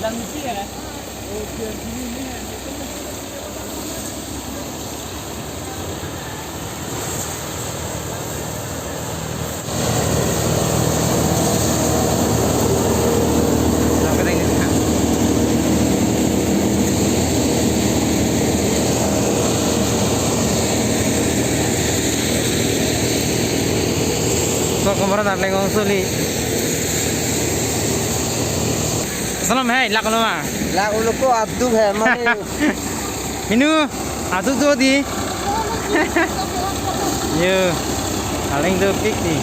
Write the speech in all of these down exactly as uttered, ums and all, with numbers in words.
So, komoron Arleng ong soli. Salam hai, lak lo ma? Lak lo ko aduk hai mane. Minu, aduk do di. Yo, Arleng dopik di.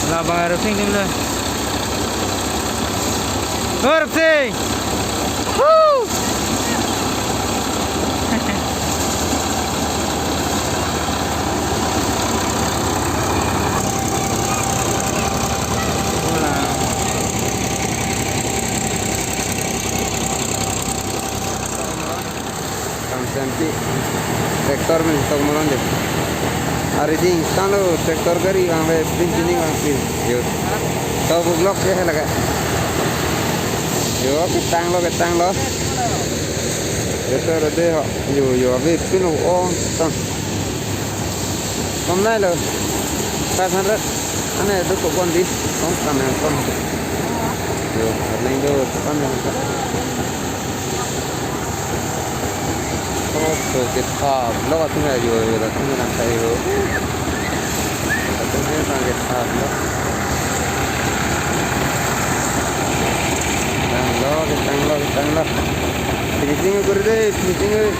Labang Arupsing adim lo. Arupsing. Woo! Hola. Kam santi tractor pen tok moron de. Ari ding tanglo tractor gari vangve pin pin vangpin. Yo. To buklok ke laga. Yo, ketanglo, ketanglo. Tractor de ho. Yo, yo, ave pin lo ong tang. Kom nai lo. Five hundred. Ane do ko kon di. Kom kam yang kom. Yo, neng do pan yang. Oh, so ketap lo atum ya yo yo atum nang sai ho. Atum ya nang ketap lo. Tanglo, tanglo, tanglo. Finishing kori de, finishing.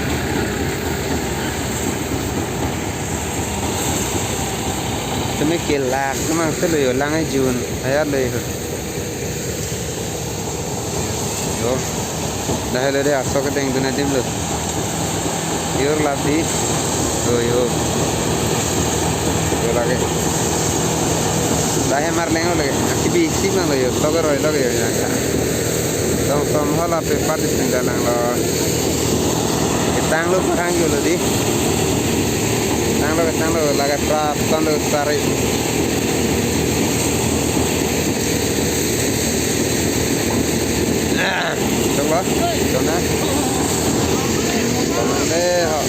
Tumi kelak, kemang selo yo, lang ejun, ayar le yo. Yo. Dah lo de, asok kedeng dun adim lo. Yo lap di. Yo, yo. Yo lake. Dah Arleng lo lake. Aki bisi mang lo yo, sok roi lo yo, ya. Tong tong hala pe pat di sing dalang lo. Ketanglo parang yo lo di. Ketanglo, ketanglo, lake prap, tanglo sari. Ah, coba, coba. Coba deh, ho.